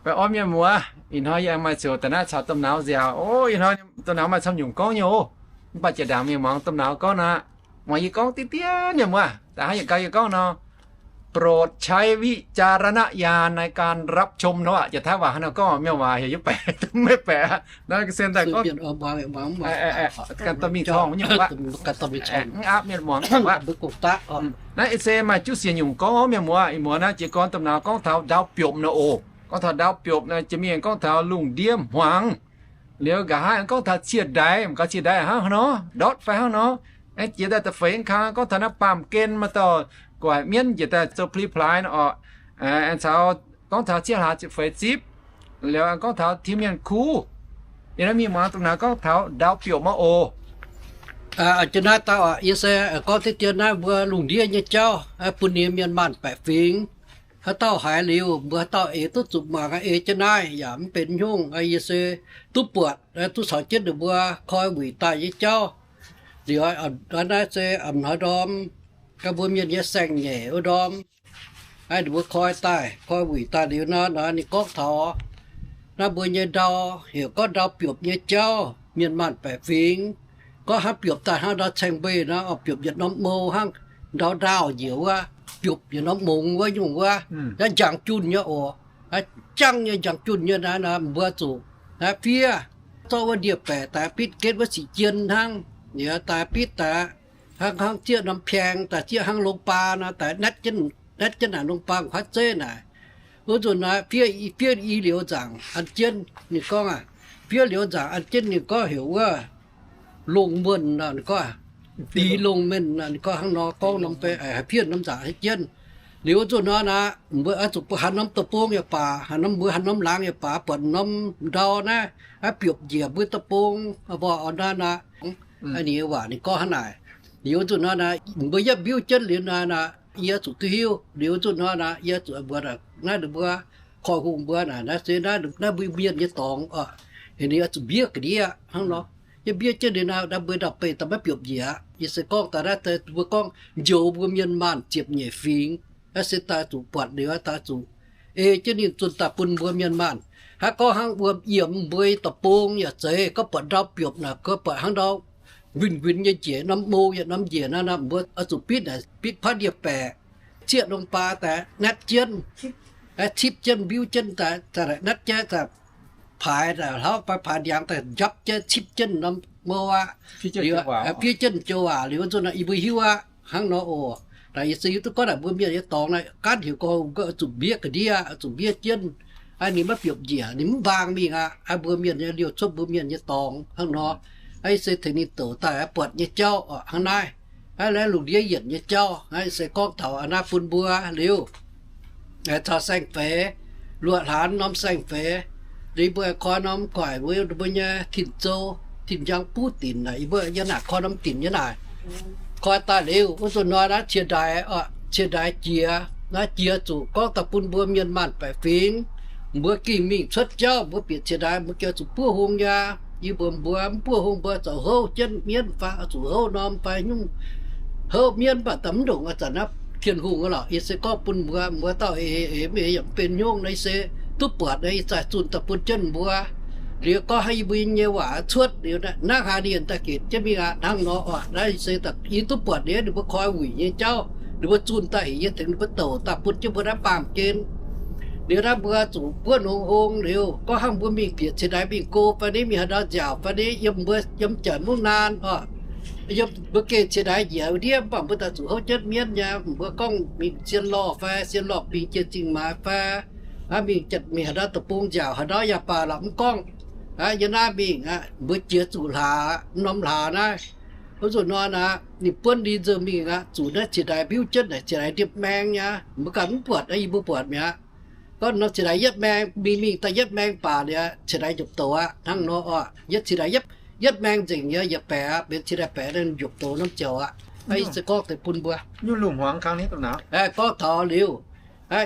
Baengh orn mienh muoz, ih hnoi yie aengx maaih ziouc daaih naaiv caux domh nauz nziaauc. O, ih hnoi domh nauz maaih camv nyungc gorngv nyei oc. Mv baac jiex ndaangc mienh muangx domh nauz gorngv aqv. Muangx yie gorngv diqv dien mienh muoz, da'hnangv yietc gau yie gorngv nor, โปรดใช้วิจารณญาณในการรับชม nor aqv. Jiex Taiv waac hnangv nor gorngv, mienh waac heuc yie baeqc, maiv baeqc aqv. Naaiv ga'sie daaih gorngv, ganh dorh mingh corng nyei aqv. Mv aapv mienh muangx aqv. Naaiv se maaih juqv siec nyungc gorngv mienh muoz, ih muoz naaiv jiez gorn domh nauz gorngv taux ndau biopv nor oc. Gorngv taux ndau biopv naaiv, jiex mingh gorngv taux lungh ndiev hmuangx. Liuz nqa'haav gorngv taux ciev ndaix, mv gaax ciev ndaix hnangv nor, ndortv fai hnangv nor. Aengx jiex daaih da'feix kang gorngv taux naaiv baamh gen maaih dauh guaaic mienv njiec daaih zoux pli-plaaix nor oc. Aengx caux gorngv taux ciev hlaax ziepc feix zipv. Liuz gorngv taux Tin-Mienh kuv. Yie naaiv mingh muangx domh nauz gorngv taux ndau biopv maiv oc. Jiex naaiv dauh, yie se gorngv diqv dien naaiv mbuo lungh ndiev nyei jauv bun ninh mienh maanh baeqc fingx. Haaix dauh haiz liuz, mbuo haaix dauh eix duqv zuqc muangx, eix jienv naaiv yaac mv benx hnyouv. Yie se duqv buatc, duqv caux jienv ninh mbuo koi wuic daaih nyei jauv. Liuz naaiv se a'hnoi ndorm ganh mbuo mienh nyei saeng-nyeic wuov ndorm, ninh mbuo koi daaih, koi wuic daaih liuz nor, ninh gorngv taux naaiv mbuo nyei ndau, heuc gorngv ndau biopv nyei jauv, mienh maanh baeqc fingx. Gorngv hnangv biopv daaih hnangv ndau caeng-mbeih nor, biopv yietc norm mou hnangv ndau ndaauh njiec wuov, biopv yietc norm mongx wuov nyungc wuov, naaiv njang junh nyei oc. Jangv nyei njang junh nyei naaiv, mbuo zuqc naaiv fiev zorqv wuov ndie-baeqc daaih bitv getv wuov sic jien hnangv. Liuz daaih bitv daaih hnangv, hnangv zieqv norm paeng daaih, zieqv hnangv longx baa nor daaih, natv jienv naaic longx baa kuaaiv zeiv naaic. Wuov nzunc naaiv fiev, fiev i liuz nzaangc an jienv, ninh gorngv aqv, fiev liuz nzaangc an jienv ninh gorngv heuc wuov longh muonh nor, ninh gorngv, dix longh muonh nor, ninh gorngv hnangv nor gorngv norm, fiev norm nzaangc an jienv. Liuz wuov nzunc nor naaic, mbuo oix zuqc hanx norm deic-bung yaac baac, hanx norm, mbuo hanx norm laangz yaac baac, buatc norm ndau naaiv biopv njiec mbuo deic-bung, mbuo oix naaiv naaic, ninh waac ninh gorngv hnangv naaic. Liuz wuov nzunc nor naaic, mbuo yietv mbiuv jienv liuz naaic, yie zuqc duqv hiuv. Liuz wuov nzunc nor naaic, yie zuqc mbuox naaiv ninh mbuo, korv-hungh mbuo naaic, naaiv se naaiv, naaiv mbuo mienh nyei dorngx oc. Ninh oix zuqc mbiev ga'ndiev hnangv nor. Yie mbiev jienv liuz naaiv, naaiv mbuo ndau-beih daaih maiv biopv njiec aqv. Yie se gorngv daaih naaiv deix mbuo gorngv njoux mbuo mienh maanh ziepc nyeic fingx, naaiv se daaih zuqc buatc liuz daaih zuqc ei jienv ninh zunh daaih bun mbuo mienh maanh. Hnangv gorngv hnangv wuom yiemx mbuo deic-bung yaac zeiz, gorngv buatc ndau biopv naaic, gorngv buatc hnangv ndau nquinx nquinx nyei njiec norm mou yietc norm njiec naaiv, mbuo oix zuqc bitv naaic, bitv paaiv ndie-baeqc, zieqv norm baa daaih natv jienv, cipv jienv, mbiuv jienv daaih, natv jienv daaih, paaix daaih hlauv fai paaix ndiangx daaih njapv jienv cipv jienv norm mou aqv. Fiev jienv joux waac liuz wuov nzunc naaic, yie mbuo hiuv aqv hnangv nor oc. Naaic yie se hiuv duqv gorngv naaic mbuo mienh nyei dorngx naaic gaanv heuc gorngv oix zuqc mbiev ga'ndiev, oix zuqc mbiev jienv, ninh maiv biopv njiec, ninh mv mbaang mingh aqv. Mbuo mienh nyei liouh cuotv mbuo mienh nyei dorngx hnangv nor. Yie se tengx ninh douc daaih buatc nyei jauv oc hnangv naaiv. Naaiv lungh ndiev yienc nyei jauv, naaiv se gorngv taux naaiv bun mbuo liuz caux saeng-feix, luoqc hlanx norm saeng-feix, liuz mbuo koi norm guaaic mbuo nyei tin-zou, tin-njang buv dinc naaic, yie mbuo yiem naaic koi norm dinc nyei naaic. Koi daaih liuz wuov nzunc nor naaiv cie ndaix, cie ndaix jiex, naaiv jiex zuqc gorngv daaih bun mbuo mienh maanh baeqc fingx. Mbuo gengh mingh cuotv jauv, mbuo bieqc cie ndaix, mbuo gengh zuqc buov hung nyei. Yie mbuox mbuo mv buov hung mbuo zoux houv jienv mienv fai oix zuqc houv norm fai nyungc, houv mienv mv baac daaih mv ndongc ih zanc naaiv Tin-Hungh lorqc. Yie se gorngv bun mbuo, mbuo dauh eix, eix mv eix yaac mv benx hnyouv naaiv se duqv buatc naaiv ih zanc zunh daaih bun jienv mbuo. Liuz gorngv hnangv yie mbuo nyei waac cuotv liuz, hnangv haaix ninh daaih ginc jienv mingh aqv hnangv nor oc. Naaiv se yie duqv buatc liuz ninh mbuo koi wuic nyei jauv, ninh mbuo zunh daaih heuc yie tengx ninh mbuo douc daaih bun jienv mbuo naaiv baamh gen. Liuz naaiv mbuo zuqc buov hung hung liuz, gorngv hnangv mbuo mingh bieqc cie ndaix mingh go fai ni, mingh haaix ndau nziaauc fai ni, yiem mbuo yiem jaax mungv naan oc, yiem mbuo gengh cie ndaix njiec ndiev, mv baac mbuo daaih zuqc houv jienv mienv nyei. Mbuo gorngv mingh sien lorh fai sien lorh bingx jiex zingh maaiz fai mingh, mingh haaix ndau deic-bung nziaauc haaix ndau yaac baac lorqc mv gorngv. Yiem naaiv mingh aqv, mbuo jiex zuqc hlaax, norm hlaax naaiv, wuov nzunc nor naaic, ninh buonv ninh nzou mingh aqv, zuqc naaiv cie ndaix mbiuv jienv naaic cie ndaix ndiepv maeng nyei. Mbuo ganh mv buatc, yie mbuo buatc mi'aqv. Gorngv norm cie ndaix yietv maeng, mingh mingh daaih yietv maeng baac liuz cie ndaix njopc douc aqv hnangv nor oc. Yietv cie ndaix yietv, yietv maeng nzengc nyei yietc baeqc aqv, benx cie ndaix baeqc naaiv njopc douc norm ziouc aqv. Yie se gorngv deix bun mbuo. Gorngv taux liuz,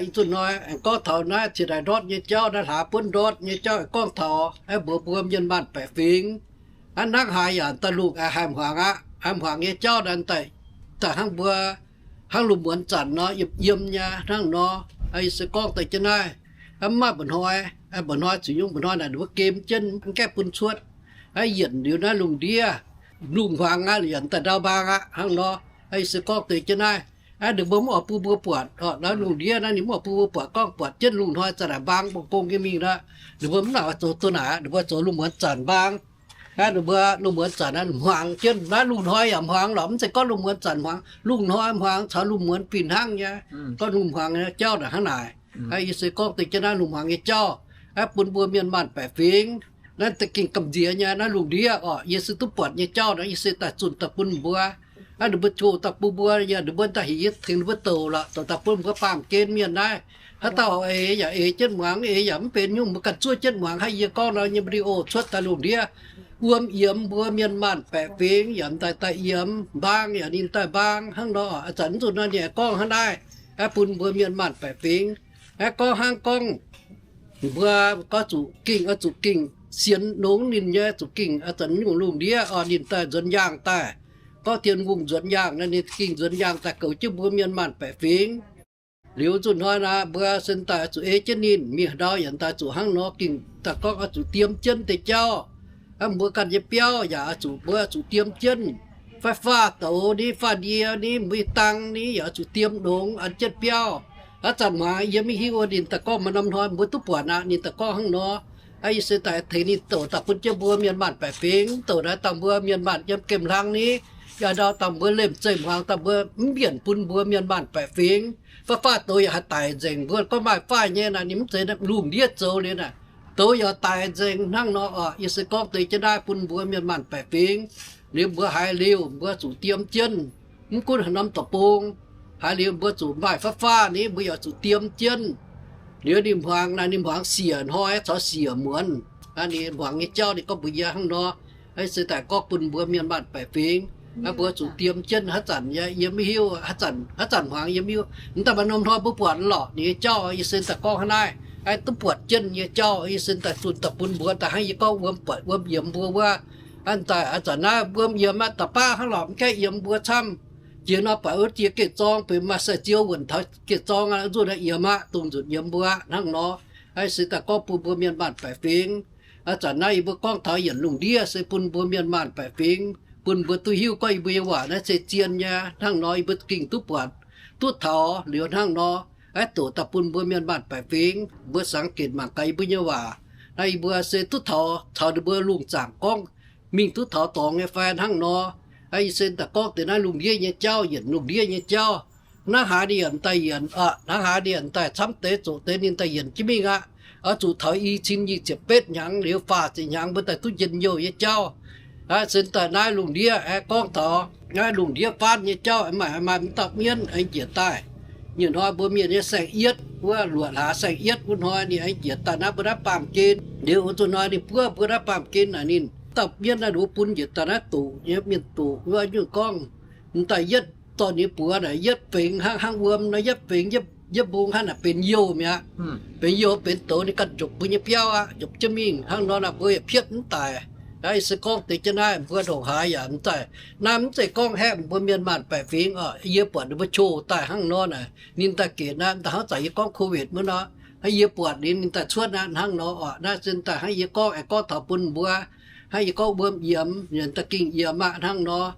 ih zunh hnoi gorngv taux naaiv cie ndaix ndortv nyei jauv, naaiv hlaax buonv ndortv nyei jauv, gorngv taux mbuox mbuo mienh maanh baeqc fingx. Hnangv haaix yaac daaih lungh haih hmuangx aqv. Haih hmuangx nyei jauv naaiv daaih, daaih hnangv mbuo, hnangv lungh muonz zanc nor, yiem yiem nyei hnangv nor. Yie se gorngv deix jienv naaiv, Mv maaih mba'hnoi, mba'hnoi zuqc nyungc mba'hnoi naaic ninh mbuo gem jienv mv gaengh bun cuotv. Aa, yienc liuz naaiv lungh ndiev, lungh hmuangx aqv, yienc daaih ndau mbaang aqv hnangv nor. Yie se gorngv deix jienv naaiv, ninh mbuo mv oix bun mbuo buatc. Naaiv lungh ndiev naaiv ninh mv oix bun mbuo buatc, gorngv buatc jienv lungh hnoi zanc naaic mbaang mbong gong nyei mingh aqv. Ninh mbuo mv nangc oix zoux duqv naaic, ninh mbuo zoux lungh muonz zanc mbaang. Ninh mbuo lungh muonz zanc naaiv hmuangx jienv, naaiv lungh hnoi yaac hmuangx lorqc, mv zeiz gorngv lungh muonz zanc hmuangx, lungh hnoi hmuangx caux lungh muonz fih hnangv nyei. Gorngv lungh hmuangx nyei jauv naaic hnangv naaic. Yie se gorngv deix jienv naaiv lungh hmuangx nyei jauv, bun mbuo mienh maanh baeqc fingx naaiv da'gengh gamh nziex nyei naaiv lungh ndiev oc. Yie se duqv buatc nyei jauv naaiv, yie se daaih zunh daaih bun mbuo. Ninh mbuo coqv daaih bun mbuo, yaac ninh mbuo daaih heuc yie tengx ninh mbuo douc lorqc, douc daaih bun mbuo baamh gen mienh naaiv. Haaix dauh eix yaac eix jienv muangx, eix yaac mv benx nyungc, mbuo ganh zuov jienv muangx. Hnangv yie gorngv nor nyei video cuotv daaih lungh ndiev, wuom yiemx mbuo mienh maanh baeqc fingx yaac daaih daaih yiemx, mbaang yaac ninh daaih mbaang hnangv nor. Ih zanc mv zuqc nor ninh gorngv hnangv naaiv, bun mbuo mienh maanh baeqc fingx. Gorngv hnangv gorngv mbuo gorngv zuqc gingh, oix zuqc gingh sienx longx ninh nyei, zuqc gingh ih zanc nyungc lungh ndiev oc, ninh daaih nzuonx yaangh daaih. Gorngv Tin-Hungh nzuonx yaangh nor, ninh gingh nzuonx yaangh daaih goux jienv mbuo mienh maanh baeqc fingx. Liuz zunh hnoi naaic mbuo sin daaih zuqc ei jienv ninh mingh, haaix ndau yaac daaih zuqc hnangv nor gingh daaih gorngv oix zuqc diem jienv deix jauv. Mbuo ganh nyei biauv yaac oix zuqc, mbuo zuqc diem jienv. Faix-faah douz ni, faah-ndie ni, mbuo nyei dang ni yaac oix zuqc diem longx an jienv biauv. Ih zanc hmuangx yie maiv hiuv, ninh daaih gorngv maaih norm hnoi mbuo duqv buatc aqv, ninh daaih gorngv hnangv nor. Yie se daaih tengx ninh douc daaih bun jienv mbuo mienh maanh baeqc fingx, douc naaiv dangh mbuo mienh maanh yiem gemh hlang ni, yaac ndau dangh mbuo lemh zeih hmuangx daaih mbuo mv mbienc bun mbuo mienh maanh baeqc fingx. Faix-faah douz yaac haih daic nzengc, mbuo gorngv maaih faah nyei naaic ninh mv zeiz lungh ndiev zoux liuz naaic, douz yaac daic nzengc hnangv nor oc. Yie se gorngv deix jienv naaiv bun mbuo mienh maanh baeqc fingx. Liuz mbuo haiz liuz mbuo zuqc diem jienv. Mv gunv haaix norm deic-bung, haiz liuz mbuo zuqc maaih fav-faah ni mbuo yaac zuqc diem jienv. Liuz ninh hmuangx naaic, ninh hmuangx siec hnoi caux siec muonz. Ninh hmuangx nyei jauv ninh gorngv mbuox yie hnangv nor. Ih se daaih gorngv bun mbuo mienh maanh baeqc fingx, mbuo zuqc diem jienv haaix zanc yie maiv hiuv, haaix zanc hmuangx yie maiv hiuv. Mv daaih maaih norm hnoi mbuo buatc lorqc ninh nyei jauv. Yie se daaih gorngv hnangv naaiv, duqv buatc jienv nyei jauv. Yie se daaih zunh daaih bun mbuo daaih hnangv yie gorngv wuom buatc wuom yiemx mbuo wuov. Ih zanc naaiv wuom yiemx aqv, da'baav hnangv lorqc, mv gaengh yiemx mbuo camv. Jiex nor buatc wuov jiex geh zorng, benx maaih sai-ziou wuonc taux geh zorng aqv, nzuqc naaiv yiemx aqv, dongh nzunc yiemx mbuo aqv hnangv nor. Ih se daaih gorngv bun mbuo mienh maanh baeqc fingx. Ih zanc naaiv yie mbuo gorngv taux yienc lungh ndiev se bun mbuo mienh maanh baeqc fingx, bun mbuo duqv hiuv gorngv yie mbuo nyei waac naaiv se zien nyei hnangv nor, yie mbuo gengh duqv buatc, duqv taux liuz hnangv nor. Aa, doqc daaih bun mbuo mienh maanh baeqc fingx, mbuo sangx genc mangc gaax yie mbuo nyei waac. Naaiv yie mbuo se duqv taux caux ninh mbuo lungh zaangc gorngv mingh duqv taux dorngx nyei fai hnangv nor. Aa, yie se daaih gorngv deix naaiv lungh ndiev nyei jauv, yienc lungh ndiev nyei jauv. Hnangv haaix ninh yaac daaih yienc, hnangv haaix ninh yaac daaih camv deix zoqc deix ninh daaih yienc jienv mingh aqv. Oix zuqc taux i cin nyic ziepc betv hnyangx liuz faah ziepc hnyangx mbuo daaih duqv njien-youh nyei jauv. Aa, se daaih naaiv lungh ndiev aengx gorngv taux naaiv lungh ndiev faanv nyei jauv, maaih maaih m'dauh mienv aengx njiec daaih. Nyei hnoi mbuo mienh nyei saeng-yietv wuov, luoqc hlaax saeng-yietv wuov hnoi ninh aengx njiec daaih naaiv mbuo naaiv baamh gen. Liuz wuov zuqc hnoi ninh buov mbuo naaiv baamh gen naaic, ninh dauh mienv naaiv ninh mbuo bun njiec daaih naaiv doqc nyei mienh doqc wuov nyungc gorngv, m'daaih yietv dorh ninh buoz naaic yietv fengx hnangv, hnangv wuom nor yietv fengx, yietv mbung hnangv naaic benx youh mi'aqv. Benx youh benx douz ninh ganh njopc mbuo nyei biauv aqv, njopc jienv mingh hnangv nor naaic mbuo yaac pietv mv daic. Aa, yie se gorngv deix jienv naaiv mbuo ndongc haaix yaac m'daaih, naaiv mv zeiz gorngv haeqv mbuo mienh maanh baeqc fingx oc. Yie buatc ninh mbuo qouh daaih hnangv nor naaic, ninh daaih genc naaiv, m'daaih hnangv zanc yie gorngv covid wuov nor, hnangv yie buatc ninh, ninh daaih cuotv naaiv hnangv nor oc. Naaiv se daaih hnangv yie gorngv aengx gorngv taux bun mbuo, hnangv yie gorngv wuom yiemx, yienc daaih gengh yiemx aqv hnangv nor.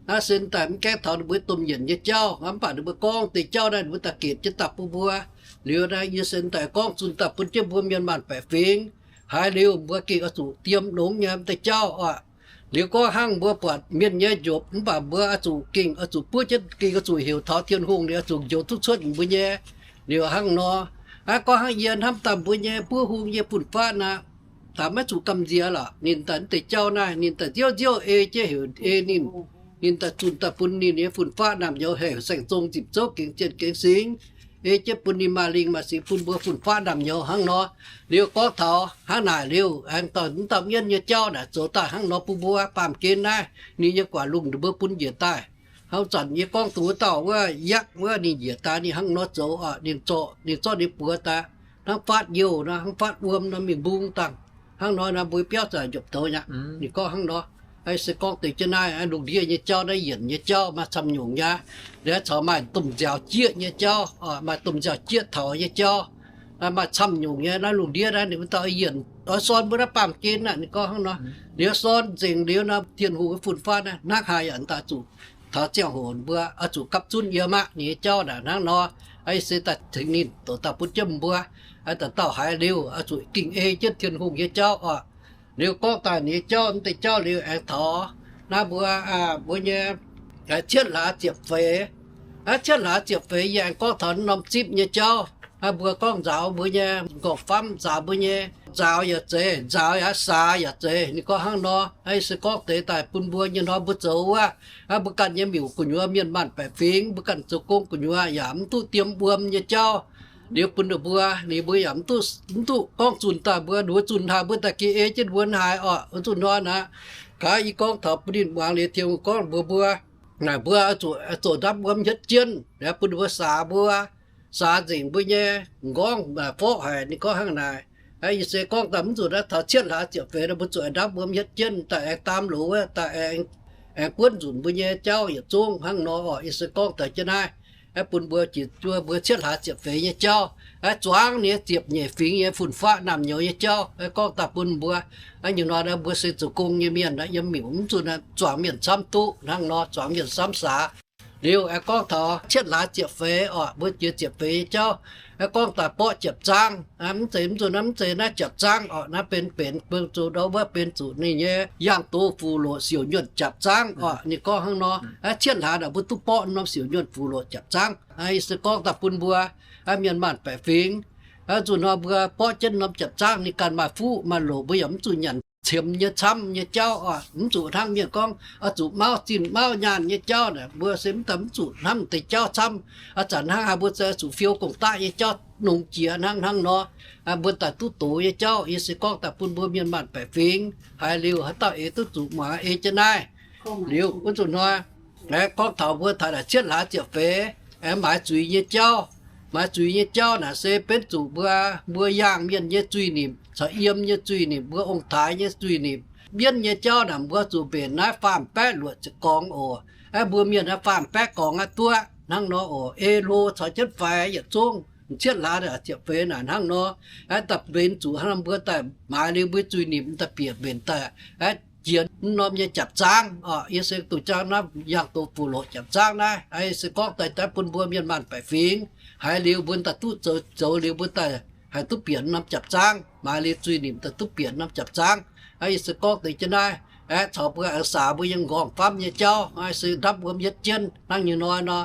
Naaiv se daaih mv gaengh taux ninh mbuo domh yienc nyei jauv, mv baac ninh mbuo gorngv deix jauv naaiv ninh mbuo daaih genc jienv daaih bun mbuo. Liuz naaiv yie se daaih gorngv zunh daaih bun jienv mbuo mienh maanh baeqc fingx. Haiz liuz mbuo gengh oix zuqc diem longx nyei m'daaih jauv oc. Liuz gorngv hnangv mbuo buatc mienh nyei njopc mv baac mbuo oix zuqc gengh oix zuqc buov jienv gengh oix zuqc heuc taux Tin-Hungh liuz oix zuqc njoux duqv cuotv mbuo nyei. Liuz hnangv nor, aa, gorngv hnangv yie hnamv daaih mbuo nyei buov hung nyei fun-faqv naaic, daaih maiv zuqc gamh nziex lorqc. Ninh daaih mv deix jauv naaiv ninh daaih nziouv nziouv ei jienv heuc ei ninh. Ninh daaih zunh daaih bun ninh nyei fun-faqv naamh nyouz heuc saeng-zong nzipc zouv gengx zienh gengx singx, ei jienv bun ninh maaih lingh maaih singx bun mbuo fun-faqv naamh nyouz hnangv nor. Liuz gorngv taux hnangv naaic liuz aengx dauh mv dauh mienv nyei jauv naaic zoux daaih hnangv nor bun mbuo baamh gen naaiv ninh nyei guaax lungh ninh mbuo bun njiec daaih. Hnangv zanc yie gorngv duqv wuov dauh wuov yakv wuov ninh njiec daaih ninh hnangv nor zoux oc. Ninh zorqv ninh buoz daaih hnangv faatv youh nor, hnangv faatv wuom nor mingh mbung dangh. Hnangv nor naaiv mbuo biauv zanc njopc douz nyei. Ninh gorngv hnangv nor. Aa, se gorngv deix jienv naaiv lungh ndiev nyei jauv naaiv yienc nyei jauv maaih camv nyungc nyei. Liuz caux maaih domh nziaaux jieqv nyei jauv, maaih domh nziaaux jieqv taux nyei jauv. maaih camv nyungc nyei naaiv lungh ndiev naaiv, ninh mbuo dauh yienc oix sorn mbuo naaiv baamh gen naaic, ninh gorngv hnangv nor. Liuz sorn nzengc liuz nor, Tin-Hungh nyei fun-faqv naaiv hnangv haaix yaac daaih zuqc taux ziangh hoc mbuo oix zuqc gapv zunv yiem aqv. Ninh nyei jauv naaic hnangv nor. Yie se daaih tengx ninh doqc daaih bun jienv mbuo, dauh dauh haiz liuz oix zuqc gengh ei jienv Tin-Hungh nyei jauv oc. Liuz gorngv daaih ninh nyei jauv, mv deix jauv liuz aengx taux naaiv mbuo, mbuo nyei cietv hlaax ziepc feix. Cietv hlaax ziepc feix yie aengx gorngv taux norm zipv nyei jauv. Mbuo gorngv nzaaux mbuo nyei nqorngv-famv, nzaaux mbuo nyei, nzaaux yaac zeiz, nzaaux yaac saax yaac zeiz. Ninh gorngv hnangv nor. Yie se gorngv deix daaih bun mbuo nyei hnoi mbuo zoux wuov, mbuo ganh nyei miuc gu'nyuoz mienh maanh baeqc fingx, mbuo ganh zoux gong gu'nyuoz yaac mv duqv diem wuom nyei jauv. Liuz bun ninh mbuo, ninh mbuo yaac mv duqv gorngv zunh daaih mbuo, ninh mbuo zunh haaix mbuo daaih geh ei jienv mbuo haaix oc. Zunh hnoi naaic, gaax yie gorngv taux bun ninh muangx liuz, Tin-Hungh gorngv mbuox mbuo, naaic mbuo zuqc zoux ndapv wuom hietv jienv, bun ninh mbuo saax mbuo, saax nzengc mbuo nyei nqorngv forqv haic. Ninh gorngv hnangv naaic. Yie se gorngv daaih mv nzunc naaiv taux cietv hlaax ziepc feix nor, mbuo zuqc aengx ndapv wuom hietv jienv, daaih aengx daam loz wuov, daaih aengx buonv nzunc mbuo nyei jauv yietc zungv hnangv nor oc. Yie se gorngv daaih jienv naaiv bun mbuo jiex juov mbuo cietv hlaax ziepc feix nyei jauv, zuangx ninh nyei ziepc nyeic fingx nyei fun-faqv naamh nyouz nyei jauv gorngv daaih bun mbuo. Nyei hnoi naaiv mbuo se zoux gong nyei mienh, yiem miuc mv zuqc zuangx mienh camv duqv hnangv nor, zuangx mienh camv saax. Liuz aengx gorngv taux cietv hlaax ziepc feix oc, mbuo jiex ziepc feix nyei jauv, gorngv daaih borqv japc zaangv. Mv zeiz mv zuqc naaiv, mv zeiz naaiv japc zaangv oc, naaiv benx benx zuqc ndau wuov benx zuqc ninh nyei yangh doz fuqv-loqc siouc nyuonh japc zaangv oc. Ninh gorngv hnangv nor, cietv hlaax naaic mbuo duqv borqv norm siouc nyuonh fuqv-loqc japc zaangv. Yie se gorngv daaih bun mbuo mienh maanh baeqc fingx, zuqc hnoi mbuo borqv jienv norm japc zaangv ninh ganh maaih fuqv maaih loqc, mbuo yaac mv zuqc nyanc qiemx nyei camv nyei jauv oc. Mv zuqc hnangv mienh gorngv oix zuqc mauv zinh mauv nyaanh nyei jauv naaic, mbuo se mv daaih mv zuqc hnamv deix jauv camv. Zanc hnangv haaix mbuo se zuqc fiou gong-daqv nyei jauv nongx jiex hnangv hnangv nor, mbuo daaih duqv doz nyei jauv. Yie se gorngv daaih bun mbuo mienh maanh baeqc fingx haiz liuz haaix dauh eix duqv zuqc muangx ei jienv naaiv. Liuz wuov zuqc hnoi, gorngv taux mbuo taux naaic cietv hlaax ziepc feix, aengx maaiz zuiz nyei jauv. Maaiz zuiz nyei jauv naaic se benx zuqc mbuo, mbuo yaangh mienh nyei zuiz-nimc caux yiem nyei zuiz-nimc, mbuo ong-taaix nyei zuiz-nimc. Mienv nyei jauv naaic mbuo zuqc mbenc naaiv faam-baeqv luoqc ziepc gorngx oc. Mbuo mienh naaiv faam-baeqv gorngx aqv duqv hnangv nor oc. Ei hlo caux jienv faix yietc zungv. Cietv hlaax ziepc feix naaic hnangv nor, daaih mbenc zuqc hnangv nor mbuo daaih maaiz liuz mbuo zuiz-nimc daaih bieqc mbenc daaih jiex mv norm nyei japc zaangv oc. Yie se duqv jangv naaiv yangh doz fuqv-loqc japc zaangv naaiv. Yie se gorngv daaih daaih bun mbuo mienh maanh baeqc fingx haiz liuz mbuo daaih duqv zoux, zoux liuz mbuo daaih haih duqv bieqc norm japc zaangv, maaiz liuz zuiz-nimc daaih duqv bieqc norm japc zaangv. Yie se gorngv deix jienv naaiv, caux mbuo aengx saax mbuo nyei nqorngv-famv nyei jauv, se ndapv wuom yietv jienv hnangv nyei hnoi nor,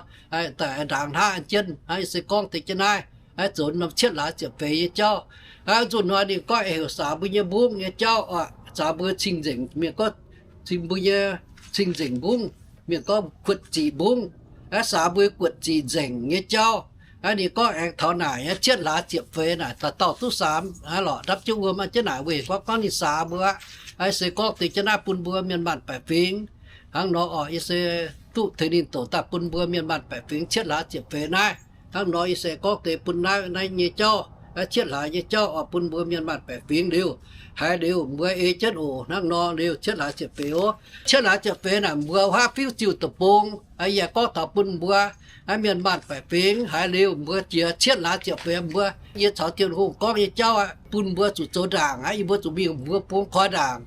daaih ndaangc hnangv jienv. Yie se gorngv deix jienv naaiv, zoux norm cietv hlaax ziepc feix nyei jauv. Zuqc hnoi ninh gorngv aengx heuc saax mbuo nyei mbungv nyei jauv oc. Saax mbuo cing-nzengc, mienh gorngv cing mbuo nyei cing-nzengc mbungv, mienh gorngv kuotv ziqc mbungv. Saax mbuo kuotv ziqc nzengc nyei jauv. Ninh gorngv aengx taux naaic cietv hlaax ziepc feix naaic dauh dauh duqv saax lorqc, ndapv jienv wuom jienv naaic weic gorngv, gorngv ninh saax mbuo aqv. Se gorngv deix jienv naaiv bun mbuo mienh maanh baeqc fingx hnangv nor oc. Yie se duqv tengx ninh doqc daaih bun mbuo mienh maanh baeqc fingx cietv hlaax ziepc feix naaiv. Hnangv nor yie se gorngv deix bun naaiv, naaiv nyei jauv, cietv hlaax nyei jauv oc, bun mbuo mienh maanh baeqc fingx liuz, haiz liuz mbuo ei jienv oc. Hnangv nor liuz cietv hlaax ziepc feix oc. Cietv hlaax ziepc feix naaic mbuo huaav fiuv ziuh deic-bung. Yie gorngv taux bun mbuo mienh maanh baeqc fingx haiz liuz mbuo jiex cietv hlaax ziepc feix mbuo, yie caux Tin-Hungh gorngv nyei jauv aqv, bun mbuo zuqc zoux ndaangc aqv. Yie mbuo zuqc mingh mbuo bung koi ndaangc.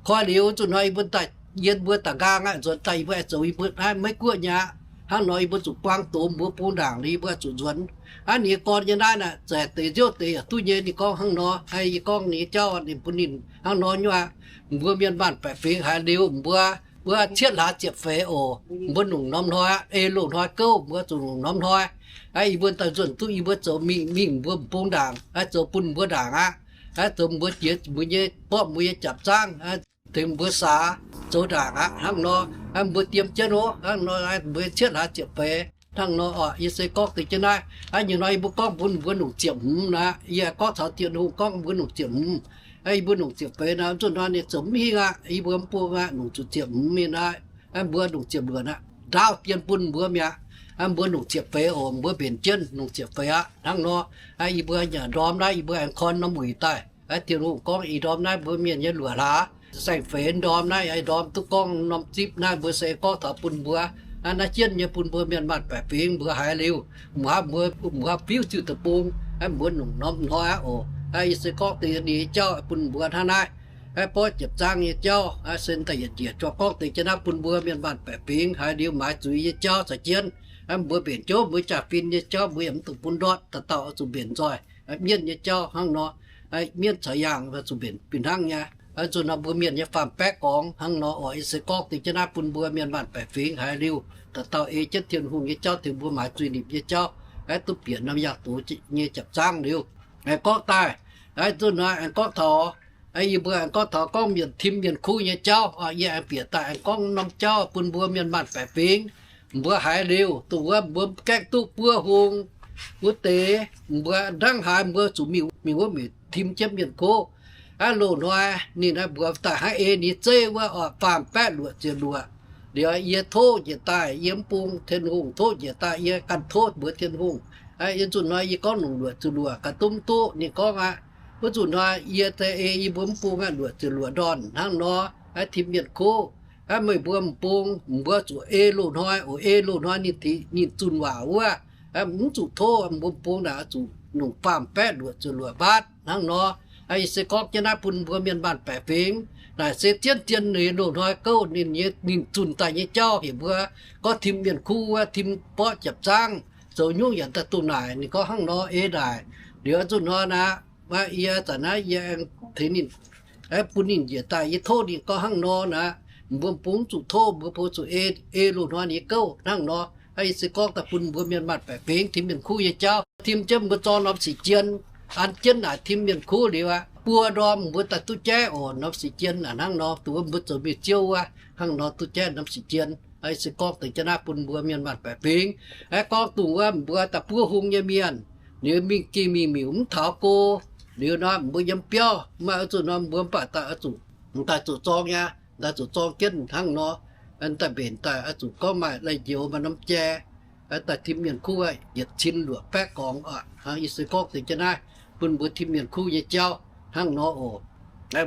Koi liuz zuqc hnoi yie mbuo daaih, yie mbuo daaih nqaang aqv, nzuonx daaih yie mbuo aengx zoux yie mbuo naaiv Meiv Guoqv nyei aqv. Hnangv nor yie mbuo zuqc buang doz mbuo bung ndaangc liuz yie mbuo zuqc nzuonx. Hnangv ninh gorn nyei naaiv naaic, zaeqc deix nziouv deix yaac duqv nyei. Ninh gorngv hnangv nor, yie gorngv ninh nyei jauv ninh bun ninh hnangv nor nyei aqv. Mbuo mienh maanh baeqc fingx haiz liuz mbuo, mbuo cietv hlaax ziepc feix oc, mbuo nongc norm hnoi aqv. Ei loz-hnoi gouv mbuo zuqc nongc norm hnoi. Yie mbuo daaih nzuonx duqv yie mbuo zoux mingh, mingh mbuo bung ndaangc, zoux bun mbuo ndaangc aqv. Zoux mbuo jiex mbuo nyei, borqv mbuo nyei japc zaangv, tengx mbuo saax zoux ndaangc aqv. Hnangv nor mbuo diem jienv oc. Hnangv nor mbuo cietv hlaax ziepc feix hnangv nor oc. Yie se gorngv deix jienv naaiv, nyei hnoi yie mbuo gorngv bun mbuo nongc ziepc hmz naaic, yie gorngv caux Tin-Hungh gorngv mbuo nongc ziepc hmz. Yie mbuo nongc ziepc feix naaic, zuqc hnoi ninh zoux mv hingh aqv, yie mbuo mv bung aqv, nongc zuqc ziepc hmz mingh naaic, mbuo nongc ziepc luoqc aqv. Ndaauv dien bun mbuo mi'aqv. Mbuo nongc ziepc feix oc, mbuo mbenc jienv nongc ziepc feix aqv. Hnangv nor, yie mbuo nyanc ndorm naaiv, yie mbuo aengx korn norm wuic daaih. Tin-Hungh gorngv ih ndorm naaiv mbuo mienh nyei luoqc hlaax, saeng-feix ndorm naaiv, ih ndorm duqv gorngv norm zipv naaiv, mbuo se gorngv taux bun mbuo naaiv jienv nyei bun mbuo mienh maanh baeqc fingx mbuo haiz liuz, mbuo, mbuo fiuv ziuh deic-bung. Mbuo nongc norm hnoi aqv oc. Yie se gorngv deix ninh nyei jauv bun mbuo hnangv naaiv. Borqv jiepc zaangv nyei jauv se daaih yietc njiec juangc gorngv deix jienv naaiv bun mbuo mienh maanh baeqc fingx haiz liuz maaiz zuiz nyei jauv caux jienv. Mbuo mbenc jauv mbuo jaa-fin nyei jauv mbuo yaac mv dungx bun ndortv, dauh dauh oix zuqc mbenc nzoih. Mienv nyei jauv hnangv nor, mienv caux yaangh zuqc mbenc fih hnangv nyei. Zuqc nor mbuo mienh nyei faam-baeqv gorngv hnangv nor oc. Yie se gorngv deix jienv naaiv bun mbuo mienh maanh baeqc fingx haiz liuz, dauh dauh ei jienv Tin-Hungh nyei jauv, tengx mbuo maaiz zuiz nimc nyei jauv, duqv bieqc norm yaangh doz nyei jiepc zaangv liuz. Aengx gorngv daaih, zuqc nor aengx gorngv taux, yie mbuo aengx gorngv taux gorngv mienh tim mienh kuv nyei jauv. Yie aengx bieqc daaih aengx gorngv norm jauv bun mbuo mienh maanh baeqc fingx. Mbuo haiz liuz dongh wuov mbuo gaengh duqv buov hung wuov deix, mbuo ndangv haaix mbuo zuqc mingh, mingh wuov mienh tim jienv mienh kuv. Aav, loz-hnoi ninh mbuox daaih hnangv ei ninh zeiv wuov oc, faam-baeqv luoqc ziepc luoqc. Liuz yie tov njiec daaih yie mv bung Tin-Hungh, tov njiec daaih yie ganh tov mbuox Tin-Hungh. Yie zuqc nor yie gorngv nongc luoqc ziepc luoqc gaax duqv mv duqv. Ninh gorngv aqv, wuov zuqc nor yie ei yie mbuo mv bung aqv, luoqc ziepc luoqc ndorn hnangv nor, tim mienh kuv. Meih mbuo m'bung, mbuo zuqc ei loz-hnoi oc, ei loz-hnoi ninh, ninh zunh waac wuov, mv zuqc tov mbuo m'bung naaic, zuqc nongc faam-baeqv luoqc ziepc luoqc mbaatv hnangv nor. Yie se gorngv jienv naaiv bun mbuo mienh maanh baeqc fingx. Naaic se zien-zien nyei loz-hnoi gouv ninh, ninh zunh daaih nyei jauv heuc mbuo gorngv tim mienh kuv wuov, tim borqv jiepc zaangv, zoux nyungc yaac daaih dongh naaic. Ninh gorngv hnangv nor ei naaic. Liuz zuqc nor naaic, yie zanc naaiv yie aengx tengx ninh, bun ninh njiec daaih, yie tov ninh gorngv hnangv nor naaic, mbuo m'bung zuqc tov, mbuo m'bung zuqc ei, ei loz-hnoi nyei gouv hnangv nor. Yie se gorngv daaih bun mbuo mienh maanh baeqc fingx tim mienh kuv nyei jauv, tim jienv mbuo zorng norm sic jien. An jienv naaic tim mienh kuv liuz aqv, buo ndorm mbuo daaih duqv jaiv oc. Norm sic jien naaic hnangv nor, dongh wuov mbuo zoux mingh ziouv wuov, hnangv nor duqv jaiv norm sic jien. Yie se gorngv deix jienv naaiv bun mbuo mienh maanh baeqc fingx. Aengx gorngv dongh wuov mbuo daaih buov hung nyei mienh, liuz mingh gengh mingh miuc mv taux go, liuz nor mbuo yiem biauv maaih oix zuqc nor mbuo mv baac daaih oix zuqc, daaih zuqc zorng nyei, daaih zuqc zorng jienv hnangv nor. Daaih mbenc daaih oix zuqc gorngv maaih lai-njoux maaih norm jai, daaih tim mienh kuv yietc cin luoqc baeqv gorngv oc. Yie se gorngv deix jienv naaiv bun mbuo tim mienh kuv nyei jauv hnangv nor oc.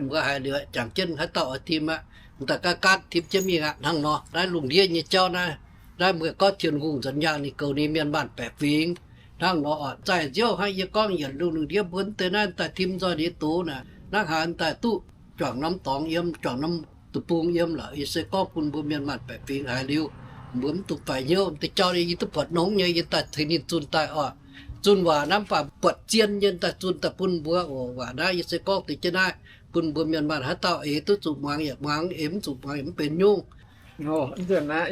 Mbuo haiz liuz jangx jienv haaix dauh oix tim aqv, daaih gaatv gaatv tim jienv mingh aqv hnangv nor. Naaiv lungh ndiev nyei jauv naaiv, naaiv mbuo gorngv Tin-Hungh nzuonx yaangh ninh goux ninh mienh maanh baeqc fingx hnangv nor oc. Zaih nziouv hnangv yie gorngv yietc lungh lungh ndiev mbuo mv deix naaiv daaih tim nzoih ninh doz naaic, hnangv haaix daaih duqv juangc norm dorngx yiem, juangc norm deic-bung yiem lorqc. Yie se gorngv bun mbuo mienh maanh baeqc fingx haiz liuz, mbuo mv dungx faix hnyouv. Deix jauv yie duqv buatc nongx nyei, yie daaih tengx ninh zunh daaih oc. Zunh waac naaiv mv baac buatc zien nyei daaih zunh daaih bun mbuo oc. Waac naaiv yie se gorngv deix jienv naaiv bun mbuo mienh maanh haaix dauh eix duqv zuqc muangx yaac muangx, eix mv zuqc muangx yaac mv benx nyungc.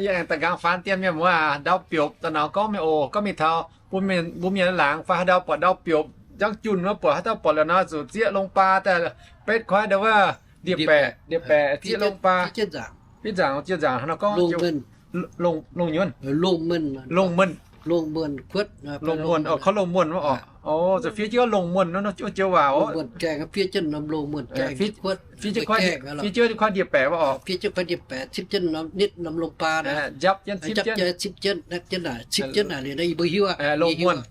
Yie aengx daaih nqaang faan dien mienh muoz aac, ndau biopc daaih nor gorngv mingh oc. Gorngv mingh taux mbuo mienh laangz fai haaix ndau buatc ndau biopc, njang junh wuov buatc haaix dauh buatc la'nor zuqc zieqv longx baa daaih betv kuaaiv ndau wuov ndie-baeqc, ndie-baeqc zieqv longx baa, fiev nzaangc, fiev nzaangc, zieqv nzaangc hnangv nor gorngv longx nyunc, longx muonh, longx muonh, longx muonh, korv longx muonh oc. Zuqc fiev jienv longx muonh wuov joux waac oc. Fiev jienv kuaaiv, fiev jienv kuaaiv ndie-baeqc wuov oc. Njapv jienv cipv jienv, cipv jienv naaic, longx muonh.